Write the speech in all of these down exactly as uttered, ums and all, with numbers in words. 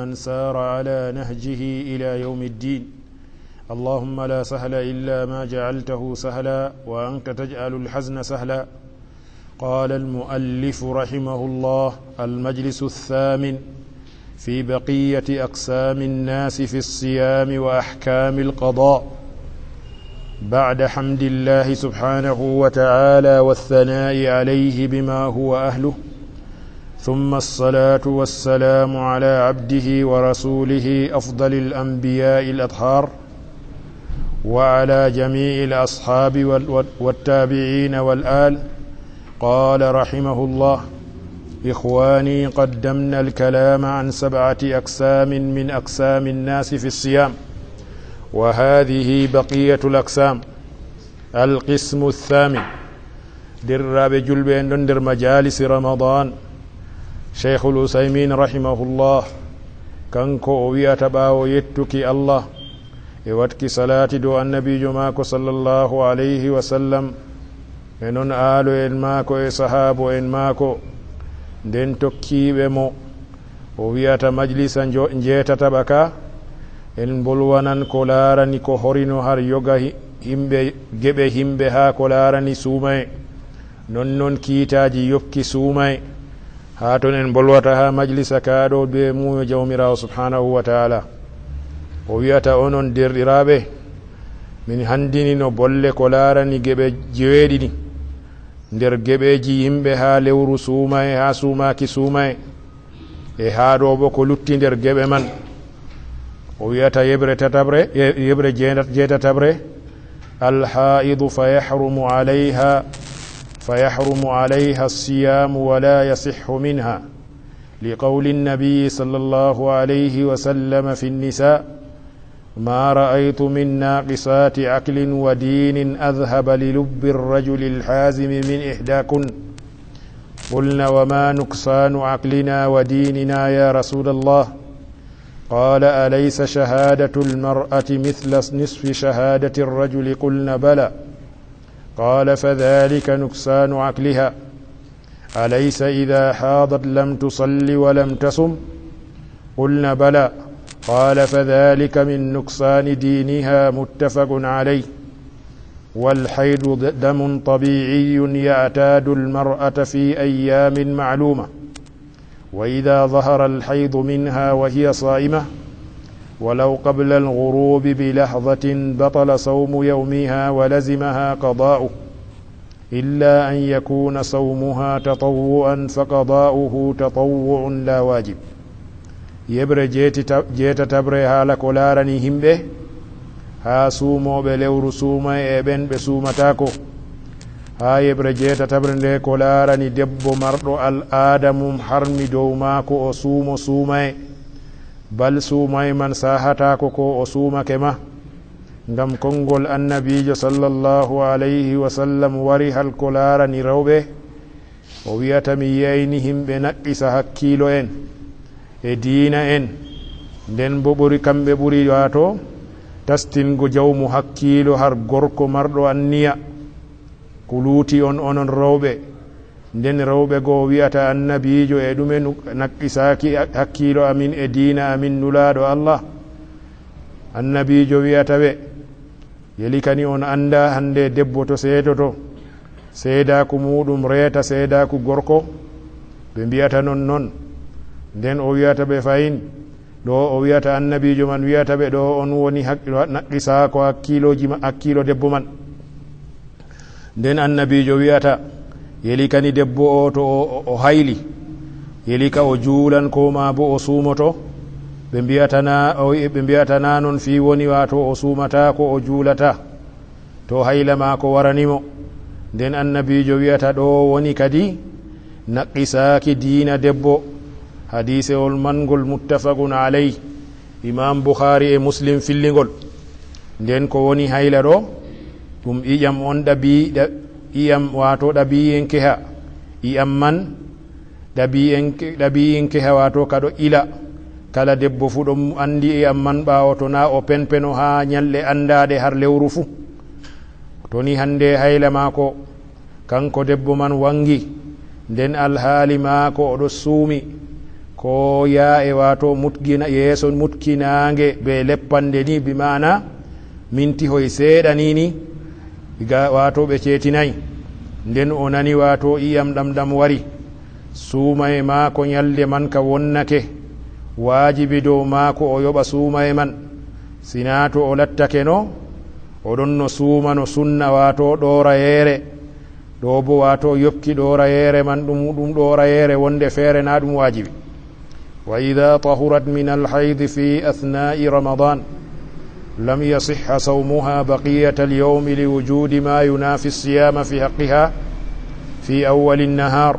من سار على نهجه إلى يوم الدين. اللهم لا سهل إلا ما جعلته سهلا وأنت تجعل الحزن سهلا. قال المؤلف رحمه الله: المجلس الثامن في بقية أقسام الناس في الصيام وأحكام القضاء. بعد حمد الله سبحانه وتعالى والثناء عليه بما هو أهله، ثم الصلاة والسلام على عبده ورسوله أفضل الأنبياء الأطهار، وعلى جميع الأصحاب وال-، وال-، والتابعين والآل. قال رحمه الله: إخواني، قدمنا الكلام عن سبعة أقسام من أقسام الناس في الصيام، وهذه بقية الأقسام. القسم الثامن. Deerɗiraaɓe julɓe, en ɗon nder majaalisi Ramadan. Cheikhul Usaymin rahimahullah, kanko o wi'ata, ɓaawo yettuki Allah e waɗki salaati dow annabiijo maako sallallahu alayhi wa sallam, e non aalo'en maako e sahaabo'en maako, nden tokkiiɓe mo, o wi'ata, majlisa njo-, njeetataɓa ka, en mbolwanan ko laarani ko horino har yoga hi-, himɓe, geɓe himɓe haa ko laarani suumaye, non non kiitaaji yoɓki suumaye. Haa ton en mbolwata haa majlisa ka ɗo bee muuyo Jawmiraawo subhaanahu wa ta'ala. O wi'ata, onon deerɗiraaɓe, min handinino bolle ko laarani geɓe joweeɗiɗi nder geɓeeji yimɓe haa lewru suumaye, haa suumaaki suumaye, e haa ɗo bo ko lutti nder geɓe man. O wi'ata yeɓre tataɓre, ye-, yeɓre jeenat-, jeetataɓre, الحائض فيحرم عليها، فيحرم عليها الصيام ولا يصح منها، لقول النبي صلى الله عليه وسلم في النساء: ما رأيت من ناقصات عقل ودين أذهب للب الرجل الحازم من إحداكن. قلن: وما نقصان عقلنا وديننا يا رسول الله؟ قال: أليس شهادة المرأة مثل نصف شهادة الرجل؟ قلن: بلى. قال: فذلك نقصان عقلها. أليس إذا حاضت لم تصل ولم تصم؟ قلن: بلى. قال: فذلك من نقصان دينها، متفق عليه. والحيض د-، دم طبيعي يعتاد المرأة في أيام معلومة، وإذا ظهر الحيض منها وهي صائمة ولو قبل الغروب بلحظة بطل صوم يومها ولزمها قضاؤه، إلا أن يكون صومها تطوعا فقضاؤه تطوع لا واجب. Yeɓre jeetita-, jeetataɓre haala ko laarani himɓe, haa suumooɓe lewru suumaye e ɓen ɓe suumataako. Haa yeɓre jeetataɓre nde ko laarani debbo marɗo al'aada mum harmi dow maako o suumo suumaye, bal suumaye man saahataako ko o suumake ma. Ngam konngol Annabiijo sallallahu alayhi wa sallam wari hal ko laarani rewɓe, o wi'ata, mi yi'ayni himɓe naqqisa hakkiilo en e diina en, nden bo ɓuri, kamɓe ɓuri, waato, tastingo jawmu hakkiilo har gorko marɗo anniya. Ko luuti on, onon rewɓe. Nden rewɓe goo wi'ata, Annabiijo, e ɗume nu-, naqqisaaki hakkiilo amin e diina amin, Nulaaɗo Allah? Annabiijo wi'ata ɓe, yeli kani on anndaa hannde debbo to seedoto, seedaaku muuɗum reeta seedaaku gorko? Ɓe mbi'ata, non non. Nden o wi'ata ɓe, fahin, ɗo o wi'ata, Annabiijo man wi'ata ɓe, ɗo on woni hak-, naqqisaako hakkiilooji ma-, hakkiilo debbo man. Nden Annabiijo wi'ata, yeli kani debbo o to o, o, o hayli, yeli ka o juulan ko maa bo o suumoto? Ɓe mbi'ata na, o, ɓe mbi'ata na non fii woni, waato o suumataako, o juulataa, to hayla maako warani mo. Nden Annabiijo wi'ata, ɗo woni kadi naqqisaaki diina debbo. Hadiisewol man ngol muttafaqun alay. Imaam Bukhaari e Muslim filli ngol. Nden ko woni hayla ɗo? Ɗum ƴiƴam on ɗabi-, ɗa-, ƴiƴam, waato ɗabii'enkeha. Ƴiƴam man ɗabii'enke-, ɗabii'enkeha, waato ka ɗo ila. Kala debbo fuu ɗon anndi ƴiƴam man ɓaawo to naa o penpeno haa nyalɗe anndaaɗe har lewru fuu. To ni hannde hayla maako, kanko debbo man wanngi, nden alhaali maako o ɗo suumi, Ko yaa e waato mutkina, yeeso mutkinaange be leppande ni, bi maana minti hoy seeɗa ni ni, ga waato ɓe ceetinay. Nden o nani waato iyam ɗam ɗam wari. Suumaye maako nyalde man ka wonnake. Waajibi dow maako o yoɓa suumaye man. Sinaa to o lattake no, o ɗon no suuma no sunna waato ɗoorayeere. Ɗo bo waato yoɓki ɗoorayeere man ɗum, ɗum ɗoorayeere wonde feere na ɗum waajibi. وإذا طهرت من الحيض في أثناء رمضان لم يصح صومها بقية اليوم لوجود ما ينافي الصيام في حقها في أول النهار،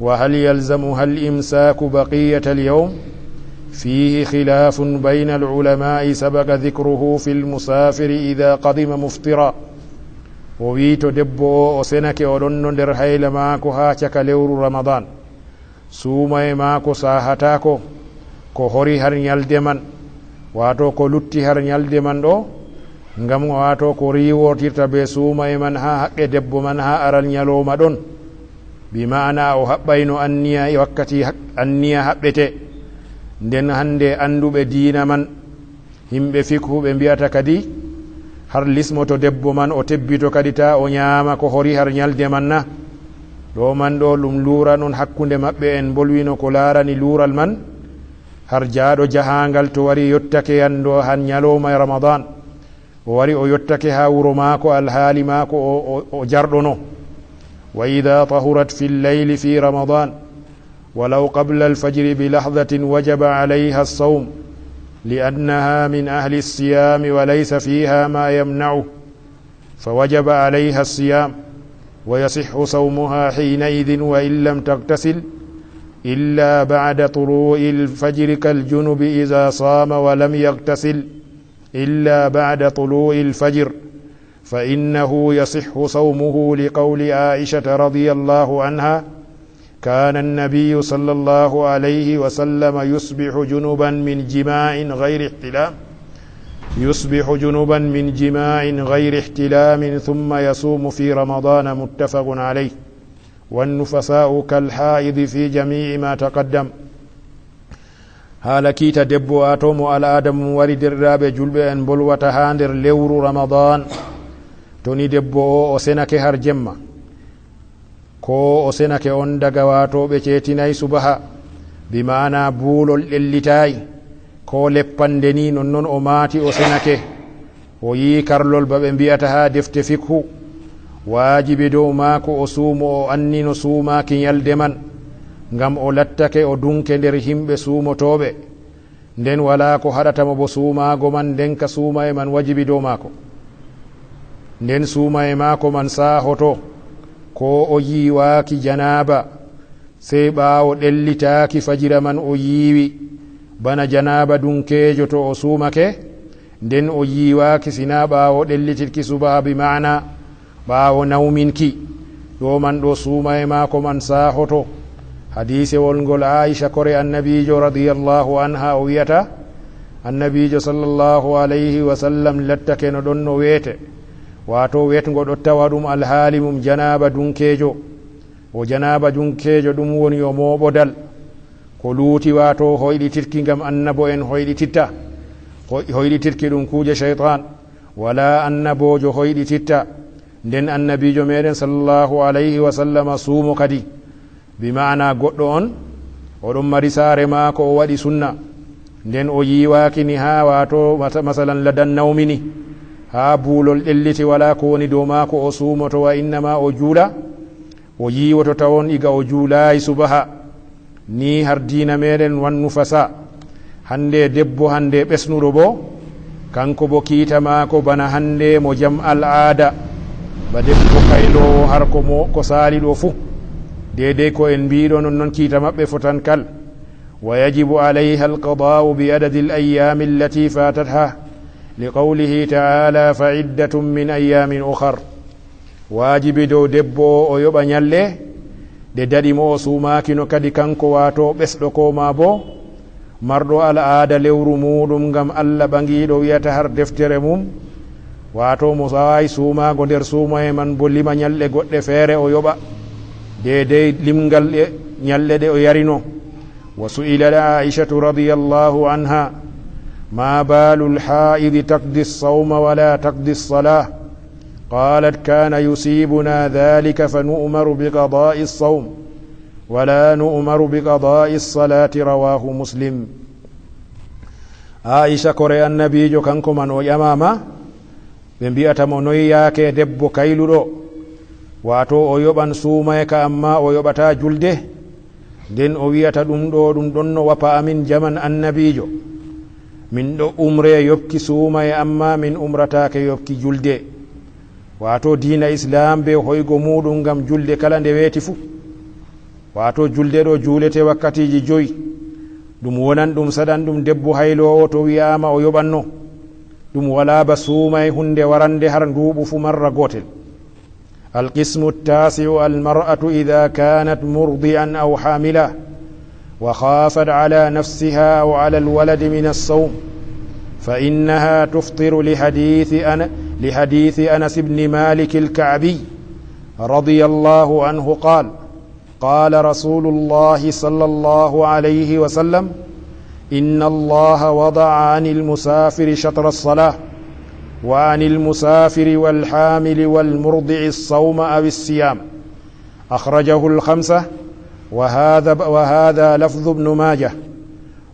وهل يلزمها الإمساك بقية اليوم؟ فيه خلاف بين العلماء سبق ذكره في المسافر إذا قدم مفطرا. O wi'i to debbo o, o senake o ɗon no nder hayla maako haa caka lewru Ramadan. Suumaye maako saahataako ko hori har nyalde man, waato ko lutti har nyalde man ɗo, ngam waato ko riiwortirta be suumaye man haa haqqe debbo man haa aral nyalooma ɗon. Bi ma'ana o haɓɓayno anniya e wakkati hak-, anniya haɓɓete. Nden hande annduɓe diina man, himɓe fikhu ɓe mbi'ata kadi, har lismoto debbo man, o tebbito kadi ta o nyaama ko hori har nyalde man na? Ɗo man ɗo ɗum luural on hakkunde maɓɓe, en mbolwino ko laarani luural man. Har jaaɗo jahaangal to wari yottake yando han nyalooma Ramadan, o wari o yottake haa wuro maako, alhaali maako o, o, o jarɗono. وإذا طهرت في الليل في رمضان ولو قبل الفجر بلحظة وجب عليها الصوم، لأنها من أهل الصيام وليس فيها ما يمنعه، فوجب عليها الصيام، ويصح صومها حينئذ وإن لم تغتسل، إلا بعد طلوع الفجر كالجنب إذا صام ولم يغتسل إلا بعد طلوع الفجر، فإنه يصح صومه لقول عائشة رضي الله عنها: كان النبي صلى الله عليه وسلم يصبح جنبا من جماع غير احتلام، يصبح جنبا من جماع غير احتلام ثم يصوم في رمضان، متفق عليه. والنفساء كالحائض في جميع ما تقدم. Haala kiita debbo, waato mo al'aada mum wari, derɗiraaɓe julɓe, en mbolwata haa nder lewru Ramadan. To ni debbo o, o senake har jemma, ko o senake on daga waato ɓe ceetinay subaha, bi ma'ana buulol ɗellitaay, ko leppande ni, nonnon o maati o senake. O yi'i karlol ba ɓe mbi'ata haa defte fikhu. Waajibi dow maako o suumo, o annino suumaaki nyalde man, ngam o lattake o dunke nder himɓe suumotooɓe. Nden walaa ko haɗata mo bo suumaago man, nden ka suumaye man wajibi dow maako. Nden suumaye maako man saahoto, ko o yiiwaaki janaaba, sey ɓaawo ɗellitaaki fajira man o yiiwi, bana janaaba dunkeejo to o suumake, nden o yiiwaaki sinaa ɓaawo ɗellitirki subaha, bi ma'ana ɓaawo nawminki. Ɗo man ɗo suumaye maako man saahoto. Hadiisewol ngol Aisha kore Annabiijo radiyallahu anha o wi'ata, Annabiijo sallallahu alayhi wa sallam lattake no ɗon no weete, waato weetngo ɗo tawa ɗum alhaali mum janaaba dunkeejo. O janaaba dunkeejo ɗum woni o mooɓodal. Ko luuti waato hoyɗitirki ngam annabo'en hoyɗititta. Hoy-, hoyɗitirki ɗum kuuje shaytan. Walaa annaboojo hoyɗititta. Nden Annabiijo meɗen sallallahu alayhi wa sallama suumo kadi. Bi ma'ana goɗɗo on, o ɗon mari saare maako, o waɗi sunna. Nden o yiiwaaki ni haa waato masa-, masalan ladan nawmini, haa buulol ɗelliti, walaa ko woni dow maako, o suumoto wa innama o juula. O yiiwoto tawon iga o juulaayi subaha. Ni har diina meɗen wannu fasa. Hande debbo, hande ɓesnuɗo bo, kanko bo kiita maako bana hande mo jam al'aada. Ba debbo kayloowo har ko mo, ko saali ɗo fu. Deydey ko en mbiiɗo non, non kiita maɓɓe fotan kal. ويجب عليها القضاء بعدد الأيام التي فاتتها، لقوله تعالى: فعدة من أيام أخر. Waajibi dow debbo o, o yoɓa nyalɗe ɗe daɗi mo o suumaakino kadi kanko, waato ɓesɗo ko ma bo marɗo al'aada lewru muuɗum, ngam Allah ɓaŋgiiɗo wi'ata har deftere mum, waato mo saawaayi suumaago nder suumaye man bo lima nyalɗe goɗɗe feere o yoɓa, deydey limgal ɗe nyalɗe ɗe o yarino. وسئلت عائشة رضي الله عنها: ما بال الحائض تقضي الصوم ولا تقضي الصلاة؟ قالت: كان يصيبنا ذلك فنؤمر بقضاء الصوم ولا نؤمر بقضاء الصلاة. رواه مسلم. Aisha, kore Annabiijo, kanko man o ƴamaama, ɓe mbi'ata mo: noy yaake debbo kayluɗo, waato o yoɓan suumaye ka, amma o yoɓataa julde? Nden o wi'ata: ɗum ɗo, ɗum ɗonno wafa amin jaman Annabiijo. Min ɗo umre yoɓki suumaye, amma min umrataake yoɓki julde. Waato diina Islaam bee hoygo muuɗum ngam julde kala nde weeti fuu. Waato julde ɗo juulete wakkatiiji jowi. Ɗum wonan ɗum saɗan ɗum debbo hayloowo to wi'aama o yoɓanno. Ɗum walaa ba suumaye hunnde warannde har nduuɓu fuu marra gootel. القسم التاسع: المرأة إذا كانت مرضعا أو حاملة وخافت على نفسها أو على الولد من الصوم فإنها تفطر، لحديث أن-، لحديث أنس بن مالك الكعبي رضي الله عنه قال: قال رسول الله صلى الله عليه وسلم: إن الله وضع عن المسافر شطر الصلاة، وعن المسافر والحامل والمرضع الصوم أو الصيام. أخرجه الخمسة، وهذا، وهذا لفظ ابن ماجه.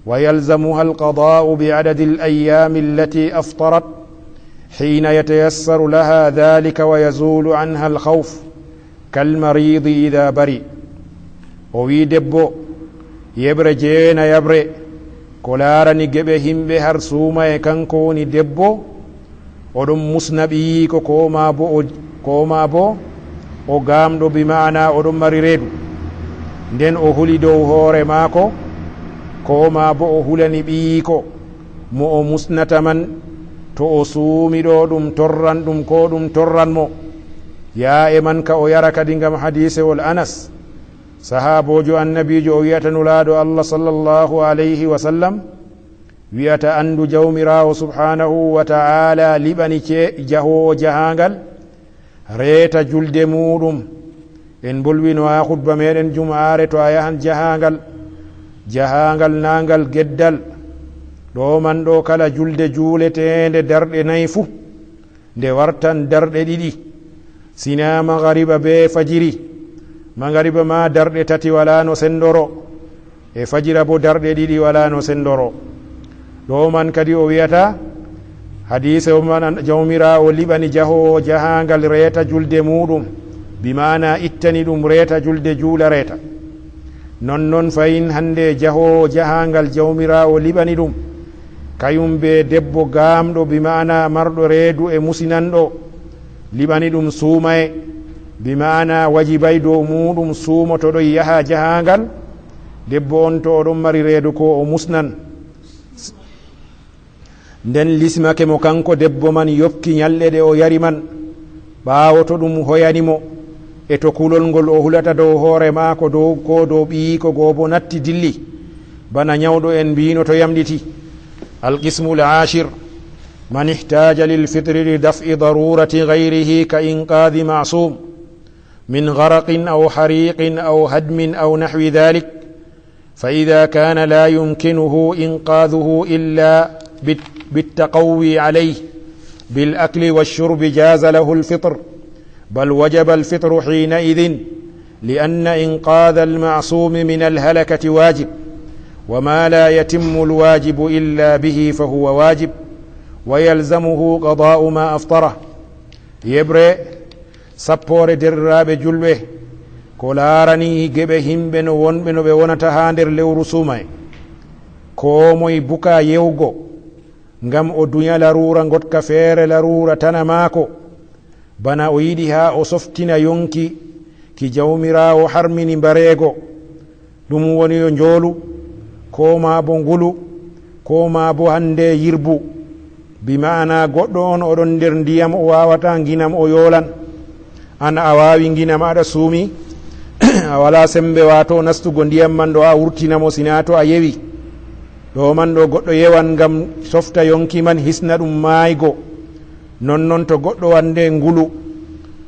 ويلزمها القضاء بعدد الأيام التي أفطرت حين يتيسر لها ذلك ويزول عنها الخوف، كالمريض إذا برئ. O wi'i debbo, yeɓre jeenayaɓre, ko laarani geɓe himɓe har suumaye, kanko woni debbo, o ɗon musna ɓiyiiko, koo maa bo o, koo maa bo o gaamɗo, bi ma'ana o ɗon mari reedu. Nden o huli dow hoore maako, koo maa bo o hulani ɓiyiiko mo o musnata man, to o suumi ɗo, ɗum torran ɗum, koo ɗum torran mo. Yaa e man ka o yara kadi ngam hadiisewol Anas, sahaaboojo Annabiijo, o wi'ata Nulaaɗo Allah sallallahu alayhi wa sallam, wi'ata: Anndu Jawmiraawo subhaanahu wa ta'aala liɓani ce-, jahoowo jahaaŋgal reeta julde muuɗum. En mbolwino haa khutba meeɗen juma'aare, to a yahan jahaaŋgal, jahaaŋgal naangal geddal, ɗo man ɗo kala julde juuleteende darɗe nayi fuu, nde wartan darɗe ɗiɗi. Sinaa magariba bee fajiri, magariba maa darɗe tati walaa no senndoro, e fajira bo darɗe ɗiɗi walaa no senndoro. Ɗo man kadi o wi'ata, hadiise o man, Jawmiraawo liɓani jahoowo jahaaŋgal reeta julde muuɗum, bi ma'ana ittani ɗum reeta julde juula reeta. Nonnon fahin hannde jahoowo jahaaŋgal Jawmiraawo liɓani ɗum, kayum bee debbo gaamɗo, bi ma'ana marɗo reedu e musinanɗo, liɓani ɗum suumaye, bi ma'ana wajibay dow muuɗum suumoto ɗon yaha jahaaŋgal, debbo on to o ɗon mari reedu ko o musnan. Nden lismake mo kanko debbo man yoɓki nyalɗe ɗe o yari man, ɓaawo to ɗum hoyani mo, e to kulol ngol o hulata dow hoore maako, dow, koo dow ɓiyiiko goo bo natti dilli, bana nyawɗo en mbiino to yamɗiti. القسم العاشر: من احتاج للفطر لدفع ضرورة غيره كإنقاذ معصوم من غرق أو حريق أو هدم أو نحو ذلك، فإذا كان لا يمكنه إنقاذه إلا بال-، بالتقوي عليه بالأكل والشرب جاز له الفطر، بل وجب الفطر حينئذ، لأن إنقاذ المعصوم من الهلكة واجب، وما لا يتم الواجب إلا به فهو واجب، ويلزمه قضاء ما أفطره. Yeɓre sappoore, deerɗiraaɓe julɓe, ko laarani geɓe himɓe no wonɓe no ɓe wonata haa nder lewru suumaye. Koo moy buka yehugo, ngam o dunya laruura ngoɗka feere, laruura tana maako, bana o yiɗi haa o softina yonki ki Jawmiraawo harmini mbareego. Ɗum woni yo njoolu, koo maa bo ngulu, koo maa bo hannde yirbu. Bi ma'ana goɗɗo on o ɗon nder ndiyam, o waawataa nginam o yoolan. An a waawi nginam aɗa suumi, a walaa sembe waato nastugo ndiyam man ɗo a wurtina mo, sinaa to a yewi. Ɗo man ɗo goɗɗo yewan ngam softa yonki man, hisna ɗum maaygo. Nonnon to goɗɗo wande ngulu,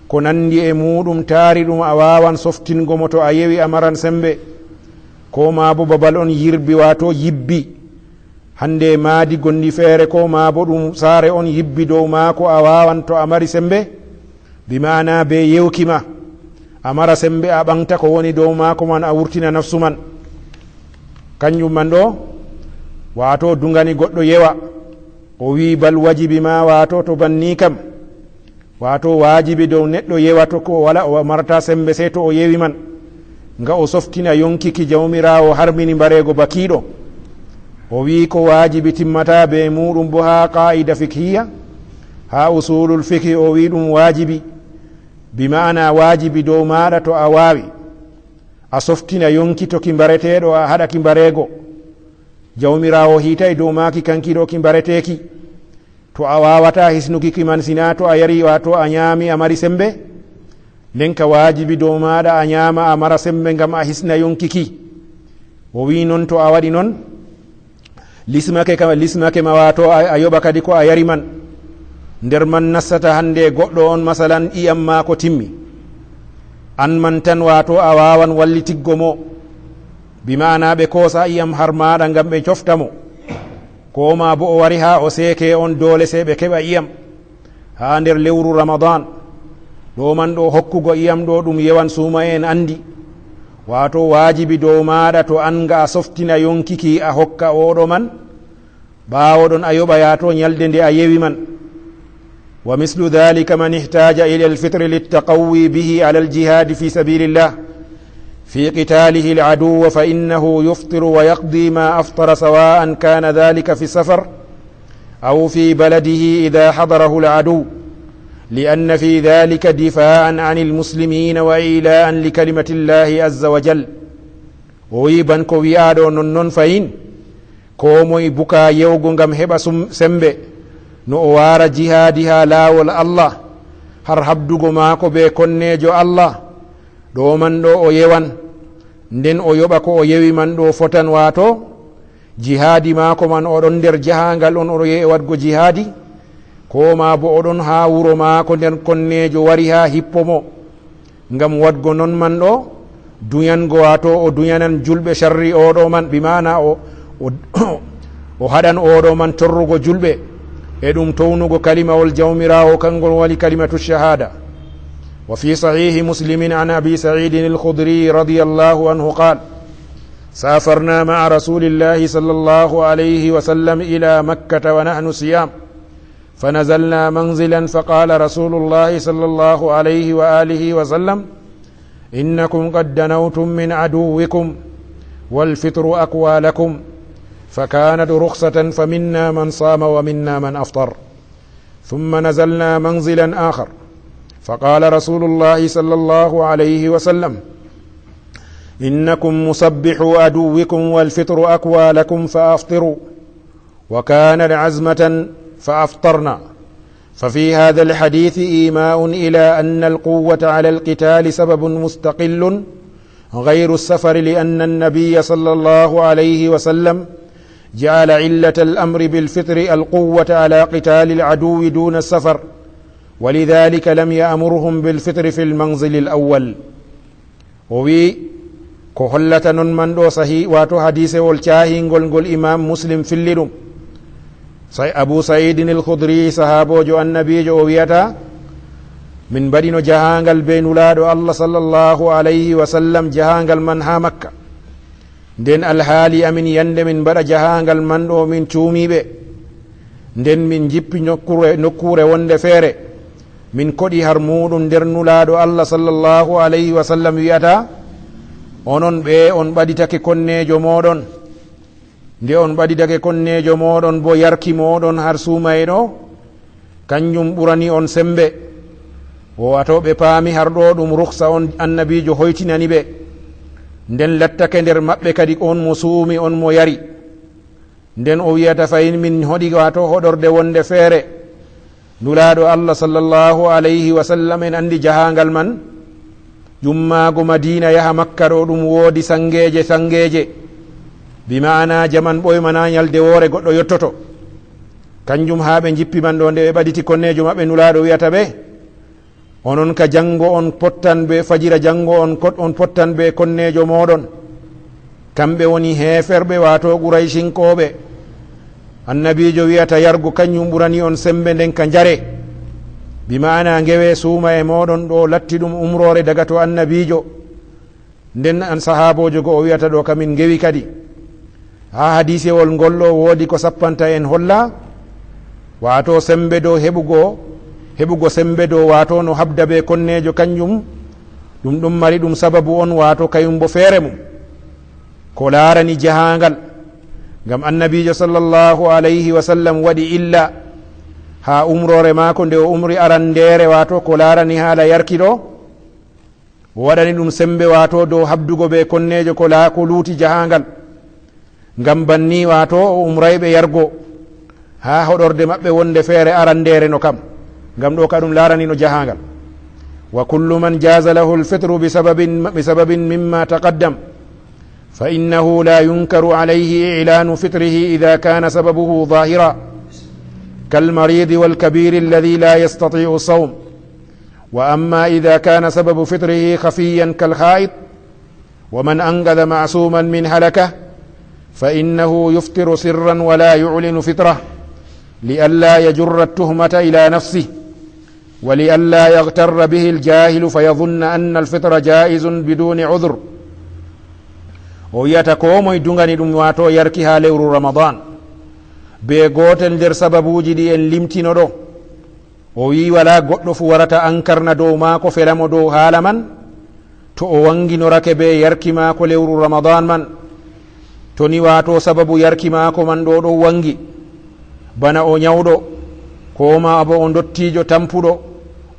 ko nandi e muuɗum taari ɗum, a waawan softingo mo to a yewi, a maran sembe. Ko maa bo babal on yirbi, waato yibbi, hande maadi gondi feere, ko maa bo ɗum saare on yibbi dow maako, a waawan to a mari sembe, bi maana be yewki ma, a mara sembe, a ɓaŋgta ko woni dow maako man, a wurtina nafsu man. Kanjum man ɗo, waato dungani goɗɗo yewa, o wi'i bal wajibi ma, waato to banni kam. Waato waajibi dow neɗɗo yewato ko wala o marata sembe sey to o yewi man, nga o softina yonki ki Jawmiraawo harmini mbareego bakiiɗo. O wi'i ko waajibi timmata be muuɗum bo haa qaa'ida fikhiya, haa usulul fikhi o wi'i ɗum waajibi, bi ma'ana waajibi dow maaɗa to a waawi. A softina yonki to ki mbareteeɗo, a haɗa ki mbareego. Jawmiraawo hiitay dow maaki kanki ɗo ki mbareteeki. To a waawata hisnuki ki man, sina to a yari, waato a nyaami, a mari sembe, nden ka waajibi dow maaɗa a nyaama, a mara sembe ngam a hisna yonki ki. O wi'i non to a waɗi non, lismake ka, lismake ma, waato a, a yoɓa kadi ko a yari man. Nder man nastata hande goɗɗo on, masalan, iyam maako timmi. An man tan, waato a waawan wallitiggo mo. Bi ma'ana ɓe koosa iyam har maaɗa ngam ɓe cofta mo. Ko maa bo o wari haa o seeke on, doole sey ɓe keɓa iyam haa nder lewru Ramadan. Ɗo man ɗo hokkugo iyam ɗo ɗum yewan suumayee en andi. Waato waajibi dow maaɗa to an nga a softina yonki ki a hokka oɗo man. Ɓaawo ɗon a yoɓa yaato nyalde nde a yewi man. ومثل ذلك من احتاج إلى الفطر للتقوي به على الجهاد في سبيل الله في قتاله العدو فإنه يفطر ويقضي ما أفطر سواء كان ذلك في السفر أو في بلده إذا حضره العدو لأن في ذلك دفاعا عن المسلمين وإعلاء لكلمة الله عز وجل. O wi'i ban ko wi'aaɗo non non fahin, koo moy buka yewgo ngam heɓa sum-, sembe, no o waara jihaadi haa laawol Allah, har habdugo maako be konneejo Allah, ɗo man ɗo o yewan, nden o yoɓa ko o yewi man ɗo fotan, waato jihaadi maako man o ɗon nder jahaangal on, o ɗo yehi waɗgo jihaadi, koo maa bo o ɗon haa wuro maako nden konneejo wari haa hippo mo. Ngam waɗgo non man ɗo, duyango, waato o duyanan julɓe sharri oɗo man, bi maana o, o, o haɗan oɗo man torrugo julɓe, e ɗum townugo kalimawol Jawmiraawo, kangol woni kalimatu shahada. وفي صحيح مسلم عن أبي سعيد الخدري رضي الله عنه قال: سافرنا مع رسول الله صلى الله عليه وسلم إلى مكة ونحن صيام، فنزلنا منزلا فقال رسول الله صلى الله عليه وآله وسلم: إنكم قد دنوتم من عدوكم والفطر أقوى لكم، فكانت رخصة فمنا من صام ومنا من أفطر. ثم نزلنا منزلا آخر فقال رسول الله صلى الله عليه وسلم: إنكم مصبحو عدوكم والفطر أقوى لكم فأفطروا. وكانت عزمة فأفطرنا. ففي هذا الحديث إيماء إلى أن القوة على القتال سبب مستقل غير السفر، لأن النبي صلى الله عليه وسلم جعل علة الأمر بالفطر القوة على قتال العدو دون السفر، ولذلك لم يأمرهم بالفطر في المنزل الأول. O wi'i, ko hollata non man ɗo sahi, waato hadiisewol caahingol ngol Imaam Muslim filli ɗum. Say Abu Sa'iidin al-Khudri, sahaaboojo Annabiijo, o wi'ata, min mbaɗino jahaangal be Nulaaɗo Allah sallallahu alayhi wa sallam, jahaangal man haa Makka. Nden alhaali amin yande min mbaɗa jahaangal man ɗo, min cuumiiɓe. Nden min njippi nokkuure, nokkuure wonde feere. Min koɗi har muuɗum nder Nulaaɗo Allah sallallahu alayhi wa sallam wi'ata, onon ɓe on ɓaditake konneejo mooɗon. Nde on ɓaditake konneejo mooɗon bo yarki mooɗon har suumayee ɗo, kanjum ɓurani on sembe. O wato ɓe paami har ɗo ɗum ruksa on Annabiijo hoytinani ɓe. Nden lattake nder maɓɓe kadi on mo suumi, on mo yari. Nden o wi'ata, fahin min hoɗi wato hoɗorde wonde feere. Nulaaɗo Allah sallallahu alayhi wa sallam, en andi jahaangal man, jummaago Madiina yaha Makka ɗo ɗum woodi sangeeje, sangeeje. Bi ma'ana jaman ɓoyma na nyalde woore goɗɗo yottoto. Kanjum haa ɓe njippi man ɗo, nde ɓe ɓaditi konneejo maɓɓe, Nulaaɗo wi'ata ɓe, onon ka jango on pottan be, fajira jango on kot-, on pottan be konneejo mooɗon. Kamɓe woni heeferɓe, waato Quraysinkooɓe. Annabiijo wi'ata yargo kanjum ɓurani on sembe, nden ka njare. Bi ma'ana ngewe suuma e mooɗon ɗo latti ɗum umroore daga to Annabiijo. Nden an sahaaboojo go o wi'ata ɗo kamin ngewi kadi. Haa hadiisewol ngol ɗo woodi ko sappanta en holla. Waato sembe dow heɓugo, heɓugo sembe dow waato no habda be konneejo kanjum. Ɗum ɗum mari ɗum sababu on waato kayum bo feere mum. Ko laarani jahaangal. Ngam Annabiijo sallallahu alayhi wa sallam waɗi illa haa umroore maako nde o umri arandeere, waato ko laarani haala yarki ɗo. O waɗani ɗum sembe waato dow habdugo be konneejo ko laa ko luuti jahaangal. Ngam banni waato o umrayɓe yargo haa hoɗorde maɓɓe wonde feere arandeere no kam. Ngam ɗo ka ɗum laaranino jahaangal. Wa kullu man jaza lahu alfitru bi sababin, bi sababin mimma taqaddam. فإنه لا ينكر عليه إعلان فطره إذا كان سببه ظاهرا كالمريض والكبير الذي لا يستطيع الصوم، وأما إذا كان سبب فطره خفيا كالحائض، ومن أنقذ معصوما من هلكة فإنه يفطر سرا ولا يعلن فطره لئلا يجر التهمة إلى نفسه ولئلا يغتر به الجاهل فيظن أن الفطر جائز بدون عذر. O wi'ata ko moy dugani ɗum waato yarki haa lewru Ramadan. Be gootel nder sababuuji ɗi en limtino ɗo. O wi'i walaa goɗɗo fu warata ankarna dow maako fela mo dow haala man, to o wanginorake be yarki maako lewru Ramadan man. To ni waato sababu yarki maako man ɗo ɗon wangi, bana o nyawɗo, koo ma bo o ndottiijo tampuɗo,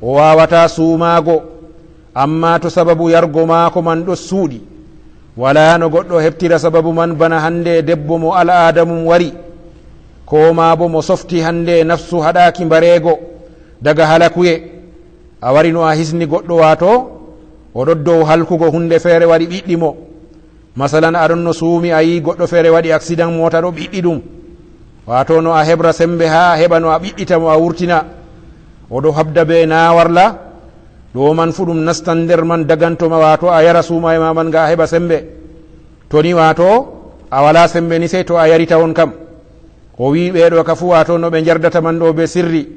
o waawataa suumaago. Ammaa to sababu yargo maako man ɗo suuɗi, walaa no goɗɗo heɓtira sababu man bana hande debbo mo al'aada mum wari, koo ma bo mo softi hande nafsu haɗaaki mbareego daga halakuye. A wari no a hisni goɗɗo waato o ɗo dow halkugo, hunde feere waɗi ɓiɗɗi mo. Masalan, a ɗon no suumi, a yi'i goɗɗo feere waɗi aksidan moota ɗo ɓiɗɗi ɗum. Waato no a heɓra sembe haa a heɓa no a ɓiɗɗita mo a wurtina. O ɗo habda be naawarla. Ɗo man fu ɗum nastan nder man daganto ma, waato a yara suumaye ma man nga a heɓa sembe. To ni waato a walaa sembe ni sey to a yarita on kam. O wi'i ɓee ɗo ka fu waato no ɓe njardata man ɗo be sirri.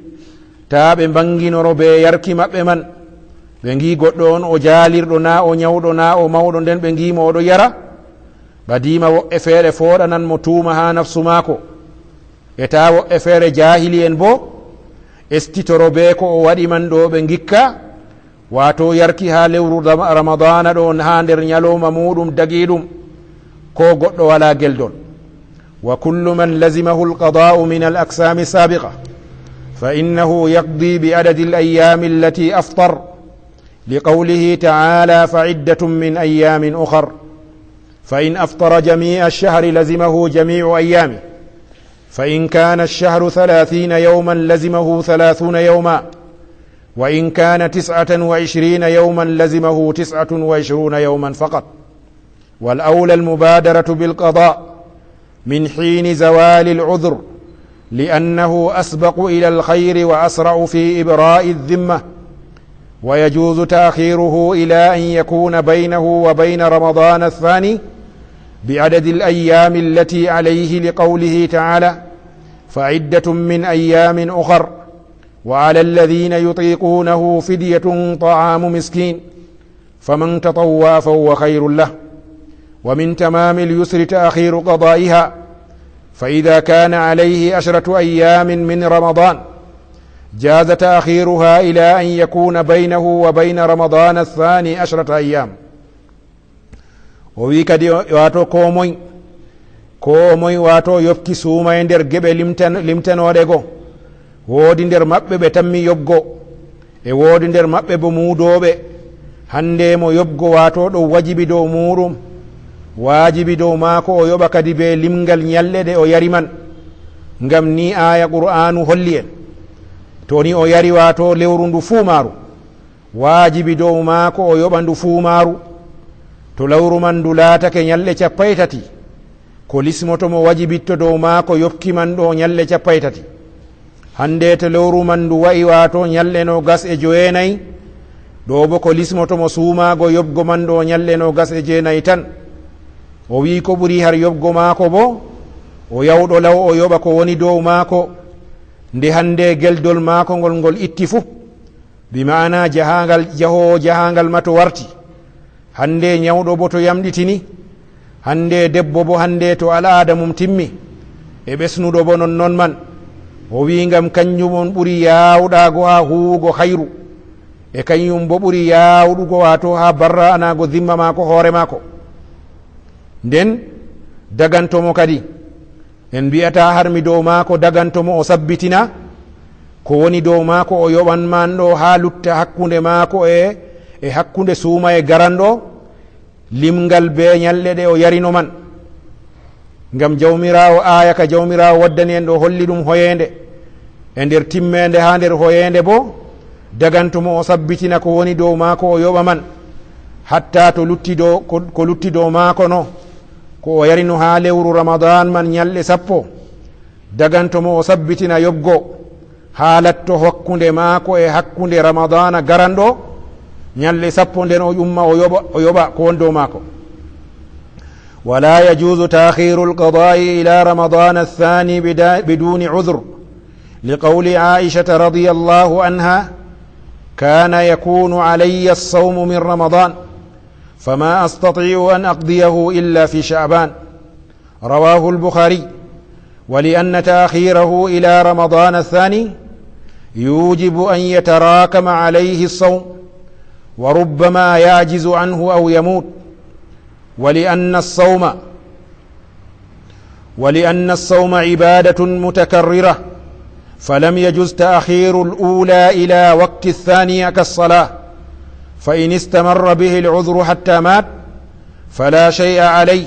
Taa ɓe mbaŋginoro bee yarki maɓɓe man, ɓe ngi'i goɗɗo on o jaalirɗo, naa o nyawɗo, naa o mawɗo, nden ɓe ngi'i mo o ɗon yara. Ɓadiima woɓɓe feere fooɗanan mo tuuma haa nafsu maako. E taa woɓɓe feere jaahili'en boo estitoro bee ko o waɗi man ɗo ɓe ngikka, waato yarki haa lewru Rama-, Ramadaana ɗo haa nder nyalawma muuɗum dagiiɗum, koo goɗɗo walaa geldol. وكل من لزمه القضاء من الأقسام السابقة فإنه يقضي بعدد الأيام التي أفطر، لقوله تعالى: فعدة من أيام أخر. فإن أفطر جميع الشهر لزمه جميع أيامه، فإن كان الشهر ثلاثين يوما لزمه ثلاثون يوما، وإن كان تسعة وعشرين يوما لزمه تسعة وعشرون يوما فقط. والأولى المبادرة بالقضاء من حين زوال العذر، لأنه أسبق إلى الخير وأسرع في إبراء الذمة. ويجوز تأخيره إلى أن يكون بينه وبين رمضان الثاني بعدد الأيام التي عليه، لقوله تعالى: فعدة من أيام أخر، وعلى الذين يطيقونه فدية طعام مسكين، فمن تطوع فهو خير له. ومن تمام اليسر تأخير قضائها، فإذا كان عليه عشرة أيام من رمضان جاز تأخيرها إلى أن يكون بينه وبين رمضان الثاني عشرة أيام. O wi'i kadi, o-, waato koo moy, koo moy waato yoɓki suuma e nder geɓe limtan-, limtanooɗe go. Woodi nder maɓɓe ɓe tammi yoɓgo, e woodi nder maɓɓe bo muudooɓe. Hande mo yoɓgo waato ɗo wajibi dow muuɗum, waajibi dow maako o yoɓa kadi be limgal nyalɗe ɗe o yari man. Ngam ni aaya Qur'aanu holli en, to ni o yari waato lewru ndu fuu maaru, waajibi dow maako o yoɓa ndu fuu maaru. To lewru man ndu laatake nyalɗe cappanɗe tati, ko lismoto mo wajibitto dow maako yoɓki man ɗo nyalɗe cappanɗe tati. Hande to lewru man ndu wa'i waato nyalɗe noogas e joweenayi, ɗo bo ko lismoto mo suumaago yoɓgo man ɗo nyalɗe noogas e jeenayi tan. O wi'i ko ɓuri har yoɓgo maako bo, o yawɗo law o yoɓa ko woni dow maako, nde hande geldol maako ngol ngol itti fu. Bi ma'ana jahaangal, jahoowo jahaangal ma to warti. Hande nyawɗo bo to yamɗitini. Hande debbo bo hande to al'aada mum timmi. E ɓesnuɗo bo non non man. O wi'i ngam kanjum on ɓuri yaawɗaago haa huwugo hayru. E kanjum bo ɓuri yaawɗugo waato haa barra'anaago zimma maako hoore maako. Nden daganto mo kadi. En mbi'ataa har mi dow maako daganto mo o sabbitina. Ko woni dow maako o yoɓan man ɗo haa lutta hakkunde maako e, e hakkunde suumaye garanɗo, limgal be nyalɗe ɗe o yarino man. Ngam Jawmiraawo, aaya ka Jawmiraawo waddani en ɗo holli ɗum hoyeende. E nder timmeende haa nder hoyeende bo, daganto mo o sabbitina ko woni dow maako o yoɓa man. Hatta to lutti dow, ko, ko lutti dow maako no, ko o yarino haa lewru Ramadan man nyalɗe sappo. Daganto mo o sabbitina yoɓgo, haa latto hakkunde maako e hakkunde Ramadana garanɗo, nyalɗe sappo nden o ƴumma o yoɓa, o yoɓa ko won dow maako. ولا يجوز تأخير القضاء إلى رمضان الثاني بدا-، بدون عذر، لقول عائشة رضي الله عنها: كان يكون علي الصوم من رمضان، فما أستطيع أن أقضيه إلا في شعبان. رواه البخاري. ولأن تأخيره إلى رمضان الثاني يوجب أن يتراكم عليه الصوم، وربما يعجز عنه أو يموت. ولأن الصوم، ولأن الصوم عبادة متكررة، فلم يجز تأخير الأولى إلى وقت الثانية كالصلاة، فإن استمر به العذر حتى مات فلا شيء عليه،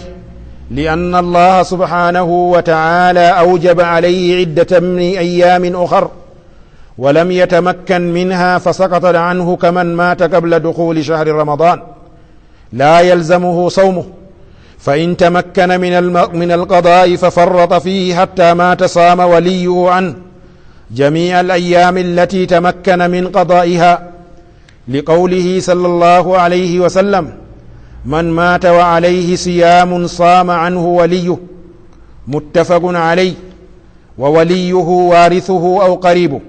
لأن الله سبحانه وتعالى أوجب عليه عدة من أيام أخر ولم يتمكن منها فسقطت عنه كمن مات قبل دخول شهر رمضان لا يلزمه صومه، فإن تمكن من الم-، من القضاء ففرط فيه حتى مات صام وليه عنه جميع الأيام التي تمكن من قضائها، لقوله صلى الله عليه وسلم: من مات وعليه صيام صام عنه وليه. متفق عليه. ووليه وارثه أو قريبه،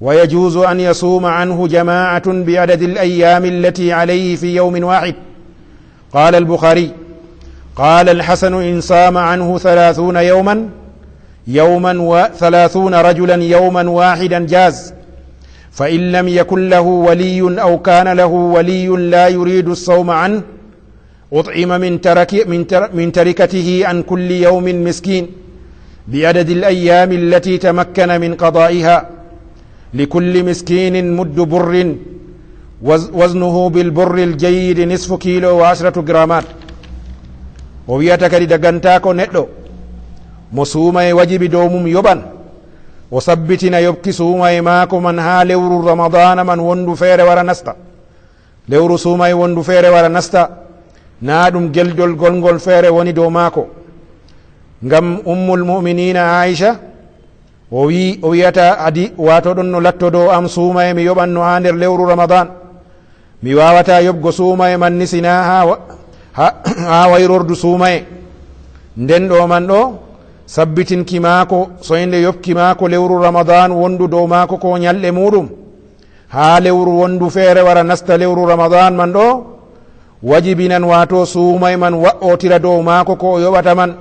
ويجوز أن يصوم عنه جماعة بعدد الأيام التي عليه في يوم واحد. قال البخاري: قال الحسن: إن صام عنه ثلاثون يوما، يوما وثلاثون رجلا يوما واحدا جاز، فإن لم يكن له ولي أو كان له ولي لا يريد الصوم عنه، أطعم من ترك-، من تر-، من تركته عن كل يوم مسكين بعدد الأيام التي تمكن من قضائها، لكل مسكين مد بر وز-، وزنه بالبر الجيد نصف كيلو وعشرة غرامات. O wi'ata kadi dagantaako neɗɗo mo suumaye wajibi dow mum yoɓan, o sabbitina yoɓki suumaye maako man haa lewru Ramadana man wondu feere wara nasta. Lewru suumaye wondu feere wara nasta, naa ɗum geldol golngol feere woni dow maako. Ngam Ummul Mu'miniina Aisha, o wi-, o wi'ata adi, waato ɗon no latto dow am suumaye mi yoɓanno haa nder lewru Ramadan. Mi waawataa yoɓgo suumaye man ni sinaa haa wa-, haa, haa wayrordu suumaye. Nden ɗo man ɗo, sabbitinki maako, soynde yoɓki maako lewru Ramadan wondu dow maako ko nyalɗe muuɗum. Haa lewru wondu feere wara nasta lewru Ramadan man ɗo, wajibinan waato suumaye man wa'otira dow maako ko o yoɓata man.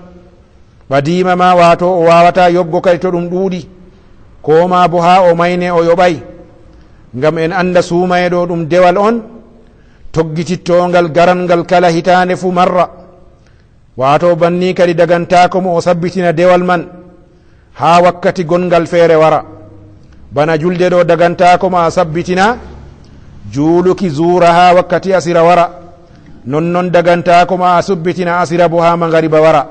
Ɓadiima ma waato o waawataa yoɓgo kadi to ɗum ɗuuɗi, koo maa bo haa o mayne o yoɓay. Ngam en anda suumaye ɗo ɗum dewal on, toggitittoongal garangal kala hitaande fu marra. Waato banni kadi dagantaako mo o sabbitina dewal man haa wakkati gonngal feere wara. Bana julde ɗo dagantaako ma a sabbitina juuluki zuura haa wakkati asira wara. Nonnon dagantaako ma a sabbitina asira bo haa mangariba wara.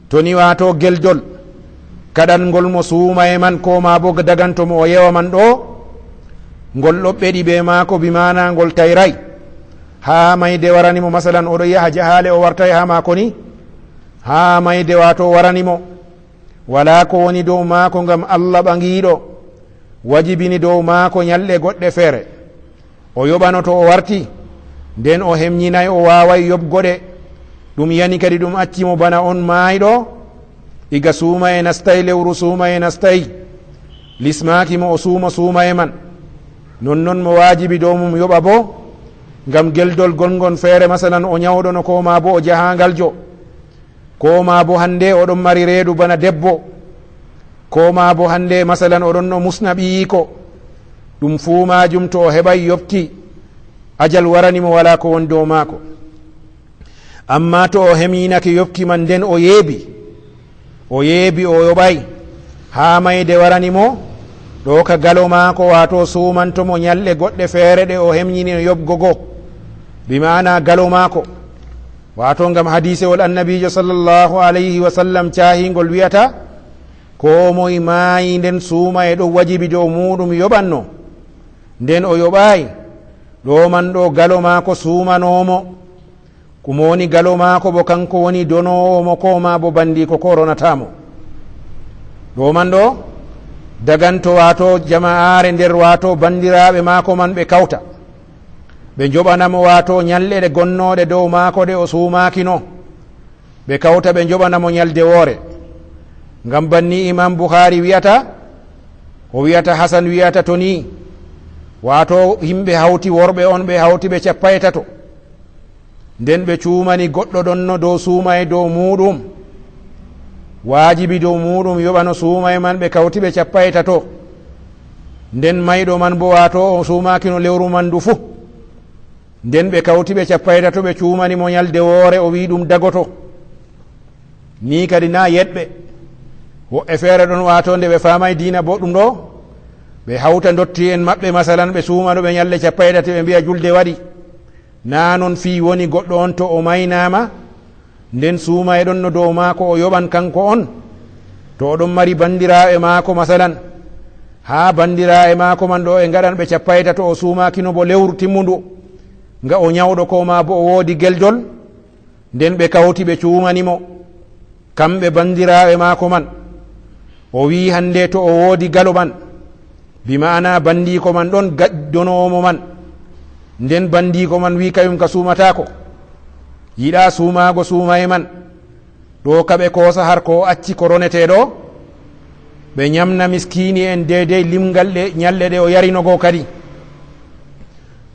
To ni waato geldol kaɗangol mo suumaye man, koo maa bo daganto mo o yewa man ɗo, ngol ɗo ɓeɗi be maako, bi maana ngol tayray. Haa mayde warani mo, masalan, o ɗo yaha jahaale, o wartay haa maako ni, haa mayde waato warani mo, walaa ko woni dow maako, ngam Allah ɓaŋiiɗo wajibini dow maako nyalɗe goɗɗe feere. O yoɓano to o warti, nden o hemnyinay, o waaway yoɓgo ɗe. Ɗum yani kadi ɗum acci mo bana on maayɗo, iga suumaye nastay lewru suumaye nastay, lismaaki mo o suuma suumaye man. Non non mo waajibi dow mum yoɓa bo, ngam geldol gongon feere, masalan, o nyawɗono, koo maa bo o jahaangaljo, koo maa bo hande o ɗon mari reedu bana debbo, koo maa bo hande, masalan, o ɗonno musna ɓiyiiko. Ɗum fuu maajum to o heɓay yoɓki, ajal warani mo, walaa ko woni dow maako. Ammaa to o hemyinake yoɓki man, nden o yeebi, o yeebi, o yoɓay, haa mayde warani mo, ɗo ka galo maako, waato suumanto mo nyalɗe goɗɗe feere ɗe o hemyini yoɓgo go, bi ma'ana galo maako. Waato ngam hadiisewol Annabiijo sallallahu alayhi wa sallam caahiingol wi'ata, koo moy maayi nden suumaye ɗon wajibi dow muuɗum yoɓanno, nden o yoɓaay, ɗo man ɗo galo maako suumanoo mo. Ko mo woni galo maako bo, kanko woni donoowo mo, koo maa bo bandiiko ko ronataa mo. Ɗo man ɗo daganto, waato jama'aare nder, waato bandiraaɓe maako man ɓe kawta, ɓe njoɓana mo, waato nyalɗe ɗe gonnooɗe dow maako ɗe o suumaakino, ɓe kawta ɓe njoɓana mo nyalde woore. Ngam banni Imaam Bukhaari wi'ata, o wi'ata Hasan wi'ata to nii, waato himɓe hawti, worɓe on ɓe hawti ɓe cappanɗe tato. Nden ɓe cuumani goɗɗo ɗonno dow suumaye dow muuɗum. Waajibi dow muuɗum yoɓano suumaye man, ɓe kawti ɓe cappanɗe tato. Nden mayɗo man bo, waato o suumaakino lewru man ndu fuu. Nden ɓe kawti ɓe cappanɗe tato, ɓe cuumani mo nyalde woore, o wi'i ɗum dagoto. Nii kadi naa yeɗɓe. Woɓɓe feere ɗon, waato nde ɓe faamay diina boɗɗum ɗo, ɓe hawta ndotti'en maɓɓe, masalan, ɓe suumano ɓe nyalɗe cappanɗe tati, ɓe mbi'a julde waɗi. Naa non fii woni. Goɗɗo on to o maynaama, nden suumaye ɗonno dow maako, o yoɓan kanko on. To o ɗon mari bandiraaɓe maako, masalan, haa bandiraaɓe maako man ɗo e ngaɗan ɓe cappanɗe tato, o suumaakino bo lewru timmundu, nga o nyawɗo, koo maa bo o woodi geldol, nden ɓe kawti ɓe cuumani mo, kamɓe bandiraaɓe maako man. O wi'i, hande to o woodi galo man, bi ma'ana bandiiko man ɗon ga-, donoowo mo man. Nden bandiiko man wi'i kayum ka suumataako, yiɗaa suumaago suumaye man. Ɗo ka ɓe koosa har ko o acci ko ronetee ɗo, ɓe nyamna miskiini'en deydey limgal ɗe nyalɗe ɗe o yarino go kadi.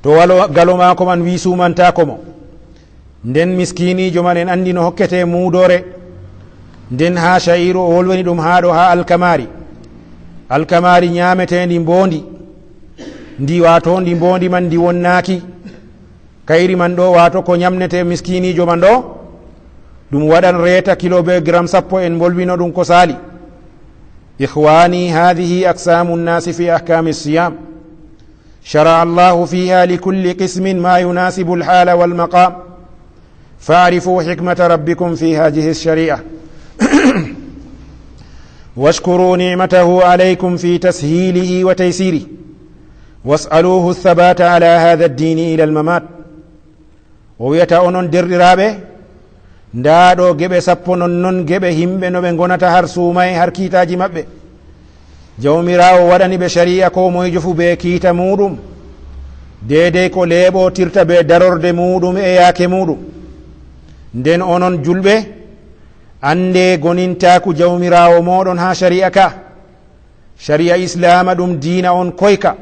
To walo-, galo maako man wi'i suumantaako mo. Nden miskiiniijo man, en anndi no hokkete muudoore. Nden haa sha'iiru o wolwani ɗum haa ɗo, haa alkamaari. Alkamaari nyaameteendi mboondi. Ndi, waato ndi mboondi man ndi wonnaaki. Kayri man ɗo, waato ko nyamnete miskiiniijo man ɗo, ɗum waɗan reeta kilo be gram sappo, en mbolwino ɗum ko saali. Ikhwani, hadhihi aqsamu nnasi fi ahkami siyam. شرع الله فيها لكل قسم ما يناسب الحال والمقام. فاعرفوا حكمة ربكم في هذه الشريعة. واشكروا نعمته عليكم في تسهيله وتيسيره. واسألوه الثبات على هذا الدين إلى الممات. O wi'ata, onon derɗiraaɓe, ndaa ɗo geɓe sappo, non non geɓe himɓe no ɓe ngonata har suumaye, har kiitaaji maɓɓe. Jawmiraawo waɗani ɓe shari'a, koo moyjo fuu bee kiita muuɗum, deydey ko leeɓotirta bee darorde muuɗum e yaake muuɗum. Nden onon julɓe, anndee gonintaaku Jawmiraawo mooɗon haa shari'a ka. Shari'a Islaama ɗum diina on koyka.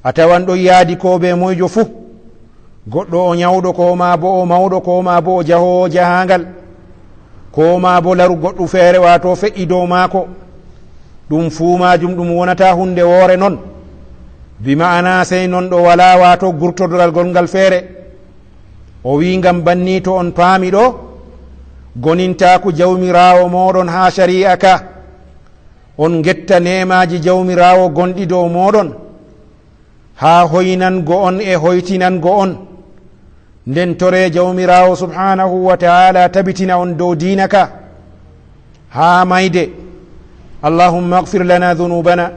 A tawan ɗon yaadi koo bee moyjo fuu. Goɗɗo o nyawɗo, koo maa bo o mawɗo, koo maa bo o jahoowo jahaaŋgal, koo maa bo laru goɗɗum feere, waato feƴƴi dow maako, ɗum fuu maajum ɗum wonataa huunde woore non. Bi ma'ana sey non ɗo walaa, waato gurtodoral gonŋgal feere. O wi'i ngam banni to on paami ɗo, gonintaaku Jawmiraawo mooɗon haa shari'a ka. On ngetta neemaaji Jawmiraawo gonɗi dow mooɗon, haa hoynango on e hoytinango on. Nden toree Jawmiraawo subhaanahu wa ta'aala tabitina on dow diina ka haa mayde. اللهم اغفر لنا ذنوبنا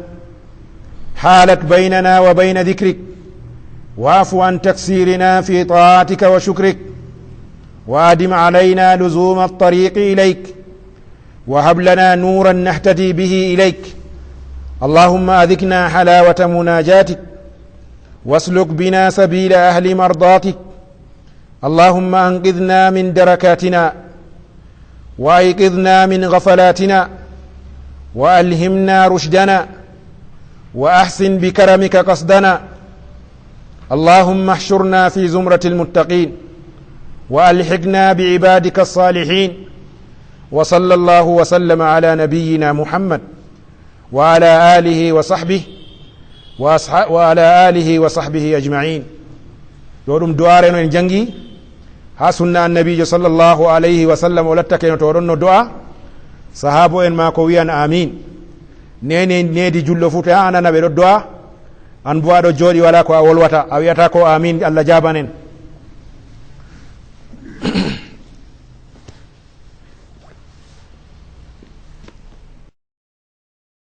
حالت بيننا وبين ذكرك، واعف عن تقصيرنا في طاعتك وشكرك، وأدم علينا لزوم الطريق إليك، وهب لنا نورا نهتدي به إليك. اللهم أذقنا حلاوة مناجاتك، واسلك بنا سبيل أهل مرضاتك، اللهم أنقذنا من دركاتنا، وأيقظنا من غفلاتنا، وألهمنا رشدنا، وأحسن بكرمك قصدنا. اللهم احشرنا في زمرة المتقين، وألحقنا بعبادك الصالحين. وصلى الله وسلم على نبينا محمد وعلى آله وصحبه وأصح-، وعلى آله وصحبه أجمعين. Ɗo ɗum du'aare no en janngi haa sunna annabiijo sallallahu alayhi wa sallam, o lattake no to ɗon no du'a, sahaabo en maako wi'an amin. Nene needi jullo fuu to a nana ɓe ɗo du'a, an boo a ɗo jooɗi walaa ko a wolwata, a wi'ata ko amin, Allah jaaban en.